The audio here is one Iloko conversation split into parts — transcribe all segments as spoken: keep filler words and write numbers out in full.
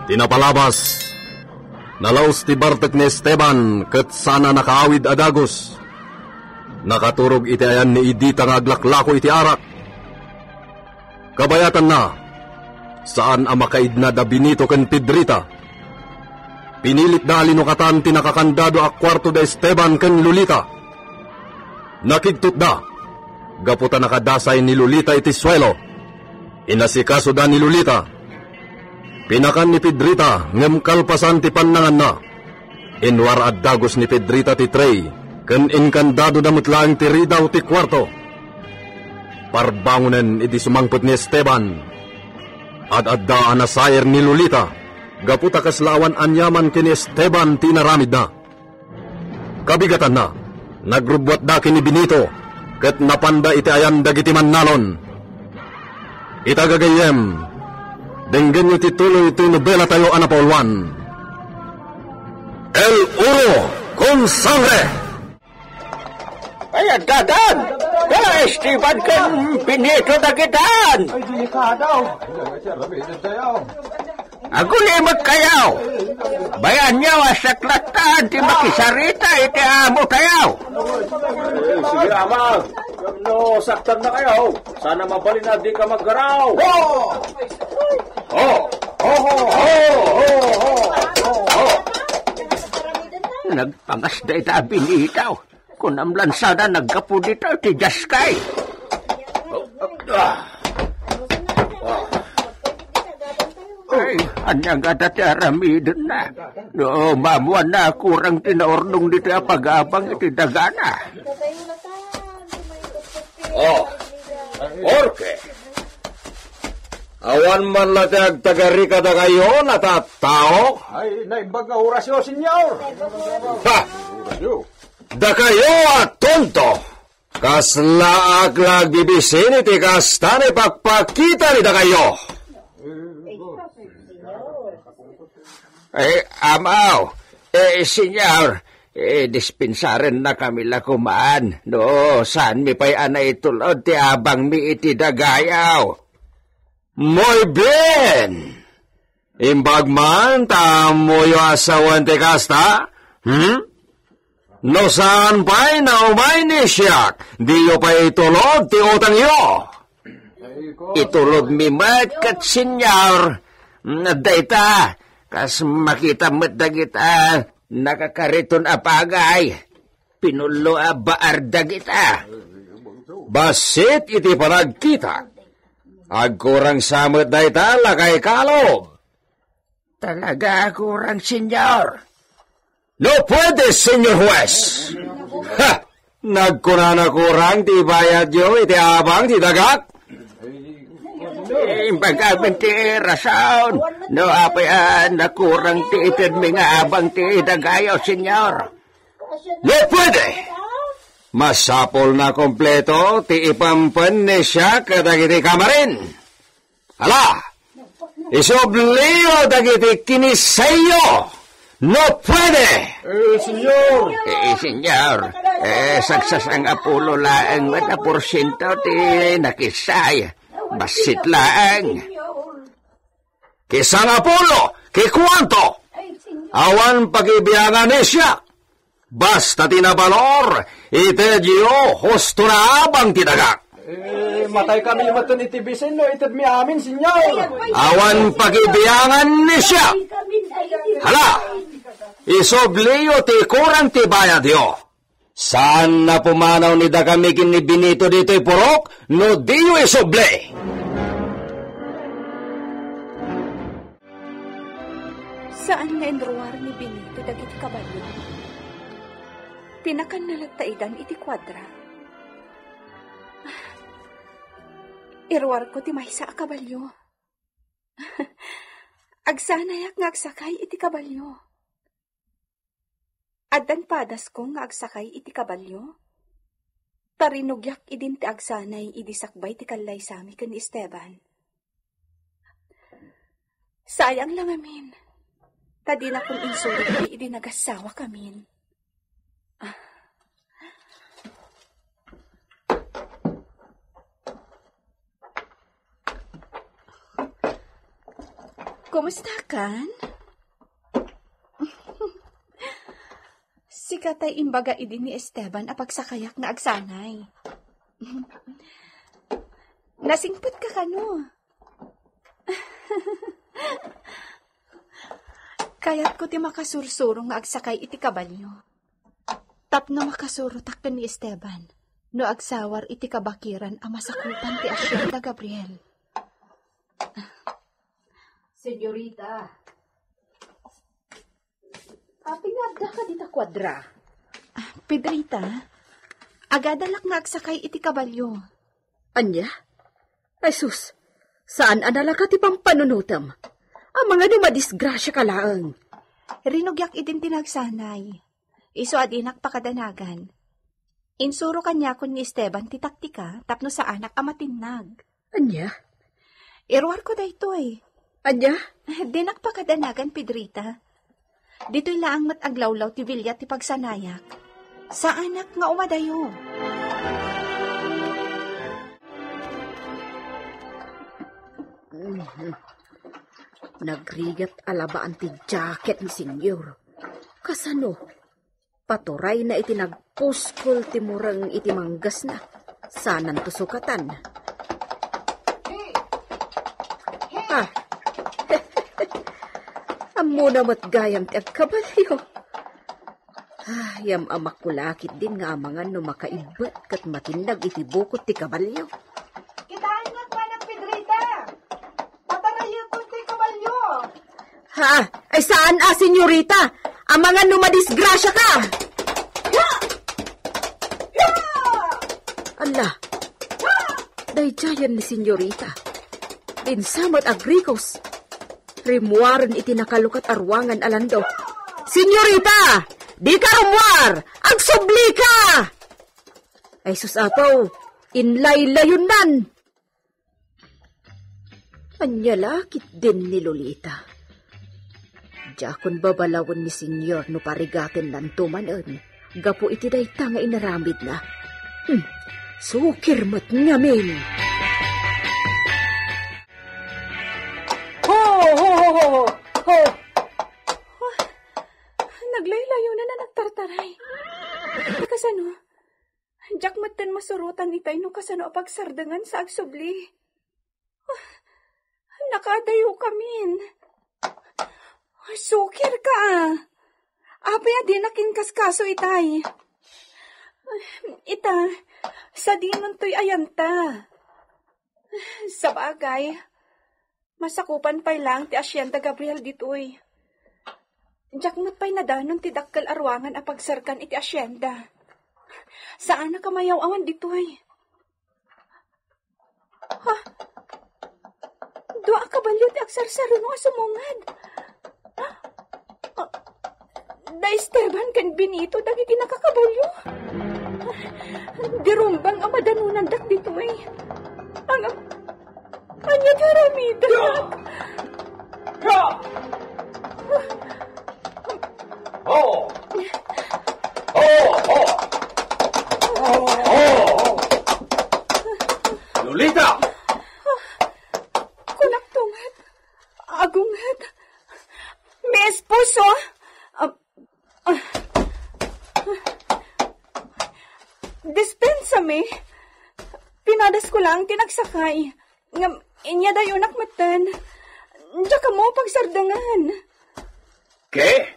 Ti napalabas, nalaus ti bartek ni Esteban ket saan a nakaawid a dagus. Nakaturog iti ayan ni Edita nga aglaklako iti arak. Kabayatanna, saan a makaidna da Benito ken Pedrita. Pinilitda a linukatan ti nakakandado a kuarto da Esteban ken Lolita. Nakigtotda, gapu ta nakadasay ni Lolita iti suelo. Inasikasoda ni Lolita. Pinakan ni Pedrita, ngem kalpasan ti pannanganna, inwar a dagus ni Pedrita ti tray, ken inkandadoda met laeng ti ridaw ti kuarto. Parbangonen idi sumangpet ni Esteban. Ad-adda a nasair ni Lolita, gapu ta kasla awan aniaman ken ni Esteban ti inaramidna. Kabigatanna, nagrubbuatda ken ni Benito, ket napanda iti ayan dagiti mannalon. Ita gagayyem, denggenyo ti tuloy ti nobelatayo a napauluan. El Oro con Sangre! Ay, addadan! Da Esteban ken Benito dagitan! Ay, delikado! Agulimek kayo! Bayanyo a saklattan ti makisarita iti amo tayo! Eh, sige, ama. No, saktan na kayo. Sana mabalin a di ka maggaraw. Oh! Oh! Oh! Oh! Oh! Oh! Oh! Nagpangas da ita a Benito. Kunam lan sana naggapu dita ti diaskay. Ay, ania ngata ti aramidenna? No, mamuan na kurang ti naurnong dita a pag-abang iti dagana. Oh, Jorge. Awan man la ti agtagari kadakayo, natattao? Ay, naimbag nga orasyo, senyor. Ha! Dakayo a tonto! Kaslaak la agbibisin iti kasta nga ipakpakita ni dakayo. Eh, amaw, eh, senyor, eh, dispensaren na kami la kuman. No, saan mi pay a naitulod ti abang mi iti dagayaw? Muy bien! Imbag man ta ammoyo a sawen ti kasta? Hmm? No saan pay naumay ni siak, diyo pay itulod ti utangyo. Itulod mi met ket, senyor. Dayta, kas makita met dagita nakakariton a pagay. Pinullo a baar dagita. Bassit iti panagkitak, agkurang sa met dayta, lakay Kalob. Talaga a kurang, senyor? No puede, senyor huwes. Ha! Nagkunana kurang ti bayadyo iti abang ti dagak? Imbagamin ti rason. No apay a nakurang ti itedmi nga abang ti dagayo, senyor? No puede. Masapul na kompleto ti ipampen ni siak kadagiti kamarin. Ala, isubliyo dagiti kinisayo, no puede! Eh, senyor! Eh, senyor, eh, sagsasang-apulo laeng met a porsiento ti nakisay. Bassit laeng. Ki sangapulo, ki kuanto? Awan pakibiangan ni siak. Basta ti nabalor, itedyo husto nga abang ti dagak. Eh, matay kami metten iti bisin no itedmi amin, senyor. Awan pakibiangan ni siak. Hala, isubliyo ti kurang ti bayadyo. Saan a pumanaw ni dakami ken ni Benito ditoy purok no diyo isubli. Saan nga inruar ni Benito dagiti kabalio? Pinakanna latta idan iti kuadra. Iruarko ti maysa a kabalio. Agsanayak nga agsakay iti kabalio. Addan padasko nga agsakay iti kabalio? Tarinugiak idin ti agsanay idi sakbay ti kallaysami ken ni Esteban. Sayang la ngamin, ta dinakon insuroten idi nagassawakamin. Ah. Kumusta kan? Sika tay imbaga idi ni Esteban a pagsakayak nga agsanay. Nasingpet ka kano? Kayatko ti makasursuro nga agsakay iti kabalio. Tapno makasurotak ken ni Esteban no agsawar iti kabakiran a masakupan ti Hacienda Gabriel. Senyorita, apay nga addaka dita kuadra? Ah, Pedrita, agadalak nga agsakay iti kabalio. Ania? Ay sus, saan a nalaka ti pampanunotem? Amangan no madisgrasiaka laeng. Rinugiak idin ti nagsanay. Isu a dinak pakadanagan. Insuro kaniakon ni Esteban ti taktika tapno saanak a matinnag. Ania? Iruarko daytoy. Ania? Dinak pakadanagan, Pedrita. Ditoy laeng met aglawlaw ti bilia ti pagsanayak. Saanak nga umadayo. Mhm. Nagrigat a labaan ti jacket ni Senyor. Kasano? Paturayna iti nagpuskol ti mureng iti manggasna. Saananto sukatan. Ah. Ammona met gayam ti agkabalio. Ah, yam-amak ko la ketdin nga amangan no makaibbet ket matinnag iti bukot ti kabalio. Kitaennak manen, Pedrita. Patarayakon ti kabalio. Ha? Ay saan a, senyorita? Amangan no madisgrasiaka. Ala, daydiayen ni senyorita. Dinsa met agrikos. Rimmuaren iti nakalukat a ruangan a landok. Senyorita, dika rummuar! Agsublika! Ay sus, apo, inlaylayonnan. Ania la ketdin ni Lolita? Diakon babalawen ni Senyor no parigatennanto manen gapu iti dayta nga inaramidna. Hmm, sukir met ngamin. Ho, ho, ho, ho, ho! Naglaylayonan a nagtartaray. Kasano? Diak metten masurotan itay no kasano a pagsardengan sa agsubli. Ah, nakaadayokamin. Sukirka. Apay a dinak inkaskaso itay? Ita, sadinontoy ayanta. Sabagay, masakupan pay laeng ti Hacienda Gabriel ditoy. Diak met pay nadanon ti dakkel a ruangan a pagsarkan iti hacienda. Saanak a mayaw-awan ditoy. Ha? Dua a kabalio ti agsarsaruno a sumungad. Ha? Ah, da Esteban ken Benito dagiti nakakabalio. Dirumbang a madanonandak ditoy. Ang, ania ti aramidek? Ya! Ho! Ho! Ho! Ho! Lolita! Kunak tunget. Agunget. Mi esposo. Ah, ah. Dispensami. Pinadasko lang ti nagsakay. Ngem, inyadayonak metten. Diak ammo pagsardengan. Ke?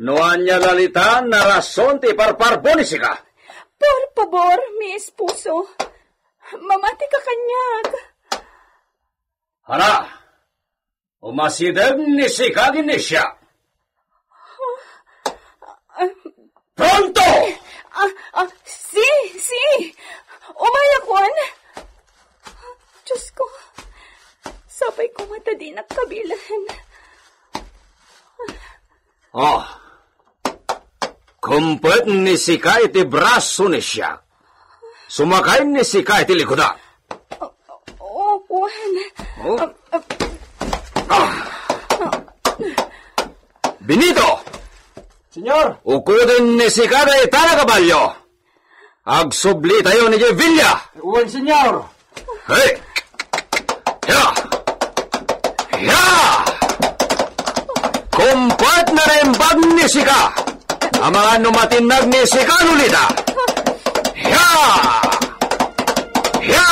No ania, Lolita, a rason ti iparparbo ni sika? Por pabor, mi esposo. Mamatika kaniak. Hala, umasideg ni sika ken ni siak. Ah, pronto! Ah, ah, si, si! Umayakon! Diyos ko, sapay koma ta dinak kabilen. Ah, kumpet ni sika iti braso ni siak. Sumakay ni sika iti likudak. O, Juan. Oh? Ah, ah. Ah. Benito! Senyor! Ukuden ni sika dayta a kabalio. Agsublitayo ni Jevilla. Wen, senyor. Hey! Ya! Ya! Pet narimbag ni Sika. Amangan no matinnag ni Sika, Lolita. Ya! Ya!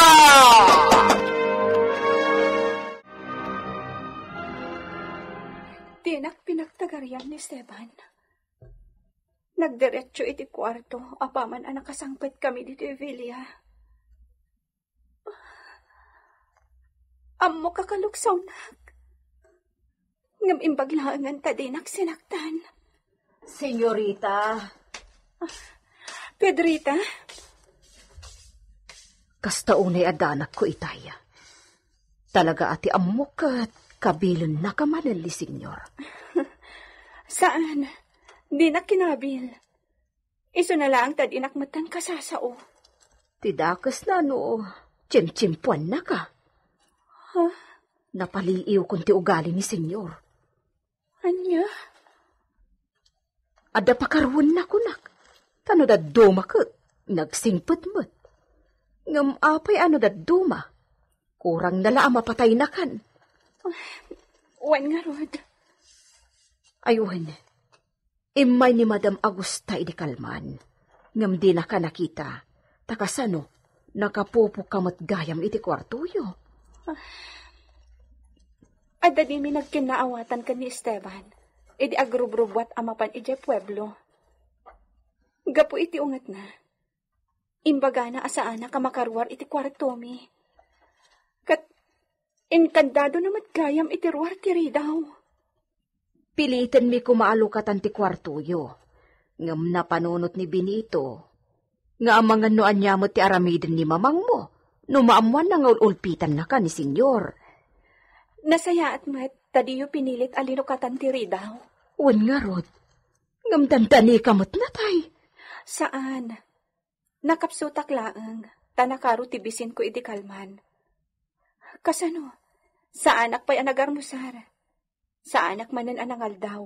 Dinak pinagtagarian ni Esteban. Nagdiretso iti kuarto apaman a nakasangpet kami ditoy villa. Ammok a kaluksawnak. Ngem imbag laengen ta dinak sinaktan. Senyorita. Pedrita? Kasta unay a danagko itay. Talaga a ti ammok ket kabilennaka manen ni Senyor. Saan. Dinak kinabil. Isuna laeng ta dinak metten kasasao. Ti dakesna no tsimtsimpuannaka. Ha? Napaliiwkon ti ugali ni Senyor. Ania? Adda pakaruenna kunak. Ta no dadduma ket, nagsingpet met. Ngem apay a no dadduma? Kurangna la a mapataynakan. Wen ngarud. Ay, wen. Immay ni Madam Augusta idi kalman, ngem dinaka nakita. Ta kasano, nakapupokka met gayam iti kuartoyo? Adda dimi nagkinnaawatan ken ni Esteban idi agrubrubbuat a mapan idiay pueblo. Gapu iti ungetna, imbagana a saanak a makaruar iti kuartomi. Ket inkandadona met gayam iti ruar ti ridaw. Pilitenmi koma a lukatan ti kuartoyo. Ngem napanunot ni Benito nga amangan no ania met ti aramiden ni mamangmo no maammoanna nga ul-ulpitannaka ni Senyor. Nasayaat met ta diyo pinilit a linukatan ti ridaw. Wen ngarud, ngem dandanika met natay. Saan. Nakapsutak laeng, ta nakaro ti bisinko idi kalman. Kasano? Saanak pay a nagarmusar. Saanak manen a nangaldaw.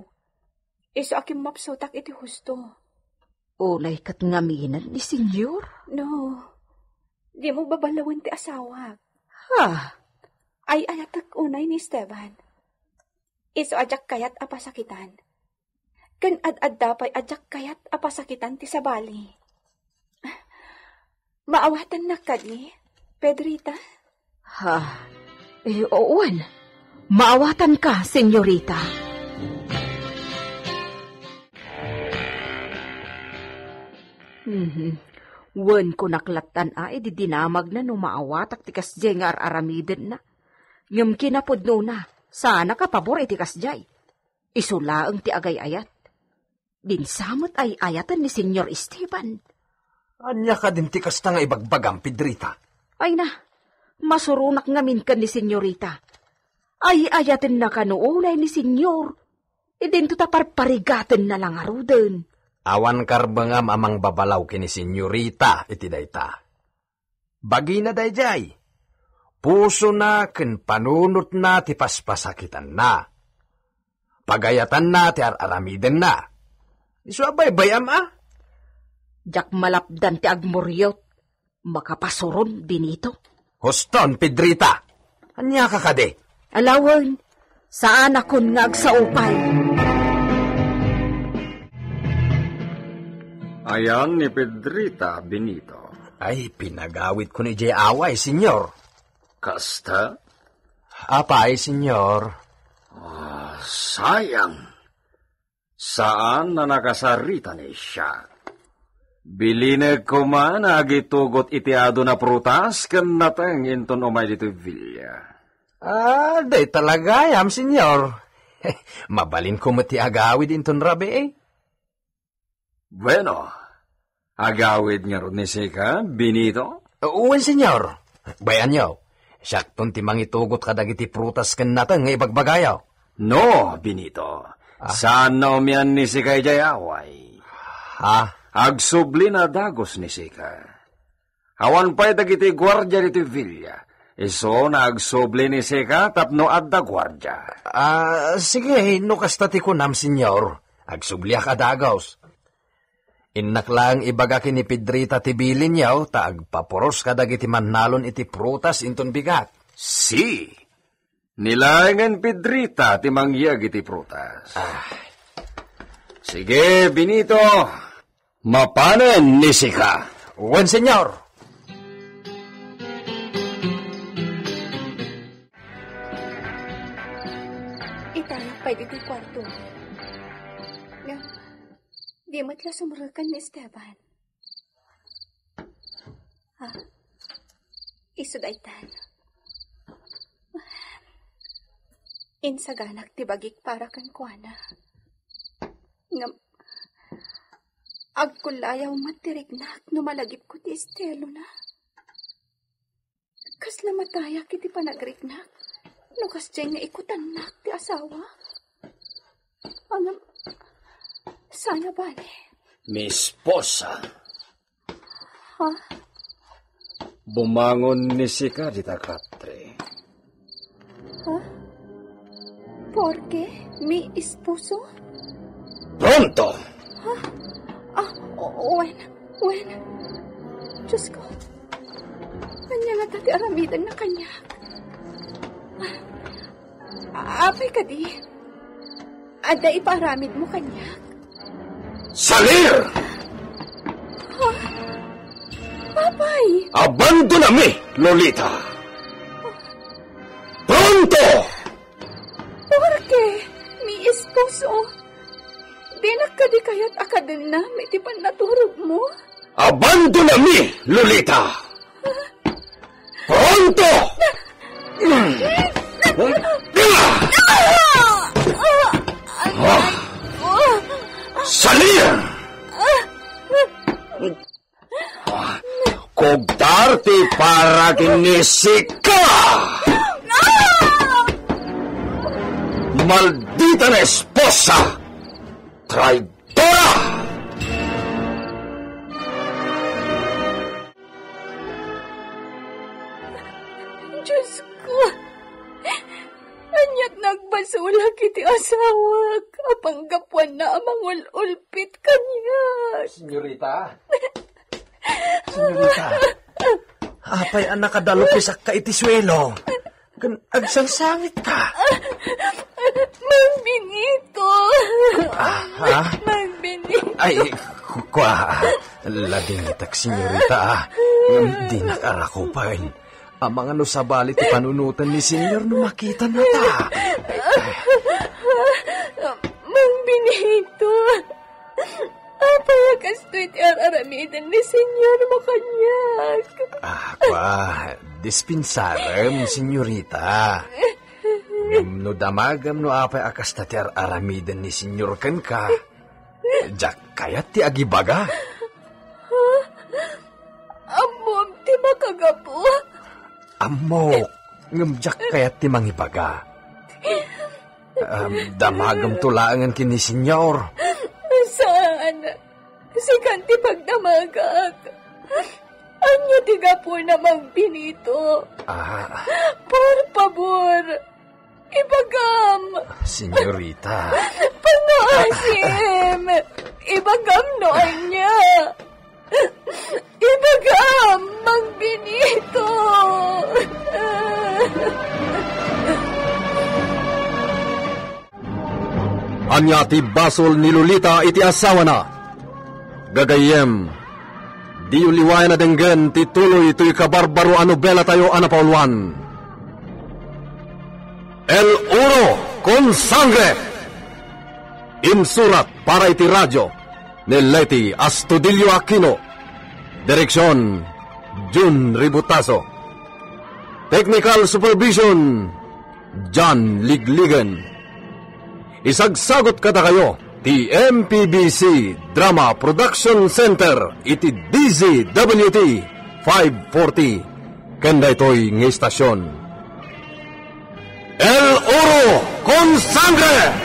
Isu a kimmapsutak iti husto. Unay ket ngamin ni Senyor? No, dimo baballawen ti asawak. Ha? Ay-ayatek unay ni Esteban. Isu a diak kayat a pasakitan. Ken ad-adda pay a diak kayat a pasakitan ti sabali. Maawatannak kadi, Pedrita? Ha? Eh, wen. Maawatanka, senyorita. Mhm. Wen, kunak lattan a idi dinamagna no maawatak ti kasdiay nga ar-aramidenna. Ngem kinapudnona, saanak a pabor iti kasdiay. Isu laeng ti agay-ayat. Dinsa met ay-ayaten ni Senyor Esteban. Ania kadin ti kasta nga ibagbagam, Pedrita? Ay na, masuronak ngamin ken ni Senyorita. Ay-ayatenna kano unay ni Senyor. Idinto ta parparigatenna la ngaruden. Awan karbengam a mangbabalaw ken ni Senyorita iti dayta. Bagina daydiay. Pusona ken panunotna ti paspasakitanna. Pagayatanna ti ar-aramidenna. Isu a baybay-am a? Diak malapdan ti agmuriot. Makapasuron, Benito. Huston, Pedrita. Ania ka kadi? Alawen, saanakon nga agsao pay. Ayan ni Pedrita, Benito. Ay, pinagawidkon idiay away, Senyor. Kasta? Apay, Senyor? Ah, sayang. Saan a nakasarita ni siak. Bilinek koma nga agitugot iti adu a prutas ken nateng inton umay ditoy villa. Ah, dayta la gayam, Senyor. Mabalinko met ti agawid inton rabii. Bueno, agawid ngarud ni sika, Benito? Wen, Senyor. Bay-anyo, siakton ti mangitugot kadagiti prutas ken nateng nga ibagbagayo. No, Benito. Ah. Saan a umian ni sika idiay away. Ha? Agsubli a dagus ni sika. Awan pay dagiti guardia ditoy villa. Isu a agsubli ni sika tapno adda guardia. Ah, sige, no kasta ti kunam, Senyor. Agsubliak a dagus. Innak laeng ibaga ken ni Pedrita ti bilinyo ta agpapuros kadagiti mannalon iti prutas inton bigat. Si, ni laengen Pedrita ti mangyeg iti prutas. Ah, Sige, Benito. Mapanen ni sika. Wen, senyor. Itayak pay ditoy kuarto. Ngem, di met la sumreken ni Esteban. Ha? Isu daytan. Insaganak ti bagik para kenkuana. Ngem, agkullayaw met ti riknak no malagipko ti estelona. Kasla matayak iti panagriknak no kasdiay nga ikutannak ti asawa. Ngem, saan a bale. Mi esposa. Ha? Bumangon ni sika dita, Katri. Ha? Porke mi esposo? Pronto! Ha? Ah, o-, wen, wen. Diyos ko. Ania ngata ti aramidenna kaniak? Ah, apay kadi? Adda ipaaramidmo kaniak? Salir! Ha? Apay? Abandonami, Lolita! Pronto! Porke mi esposo, dinak kadi kayat a kadennam iti pannaturogmo? Abandonami, Lolita! Pronto! Ah! Salir! Ah! Kugtar ti para ken ni sika! Maldita na esposa! Traidora! Diyos ko! Aniat nagbasolak iti asawak a panggapuanna a mangul-ulpit kaniak. Senyorita? Senyorita, apay a nakadalupisakka iti suelo? Ken agsangsangitka? Mang Benito! Ah, ha? Mang Benito! Ay, ku-, kua, ladingitak, senyorita, ah. Dinak a rakupen. Amangan no sabali ti panunoten ni Senyor no makitanata. Mang Benito, apay a kastoy ti ar-aramiden ni Senyor mo kaniak? Ah, kua, dispensarem, senyorita. Ngem no damagem no apay a kasta ti ar-aramiden ni Senyor kenka, diak kayat ti agibaga. Ammom ti makagapu? Ammok, ngem diak kayat ti mangibaga. Ah, damagemto laengen ken ni Senyor. Saan? Sikan ti pagdamagak. Ania ti gapuna, Mang Benito? Ah. Por pabor, ibagam. Senyorita. Pangaasim. Ibagam no ania. Ibagam, Mang Benito. Ania ti basol ni Lolita iti asawana? Gagayyem, diyo liwayan a denggen ti tuloy toy kabarbaro a nobelatayo a napauluan, El Oro con Sangre. Insurat para iti radio ni Leti Astudillo Aquino. Direksion, Jun Ributaso. Technical supervision, John Ligligan. Isagsagut kadakayo ti M P B C Drama Production Center iti D Z W T five forty. Ken daytoy nga istasion, El Oro con Sangre!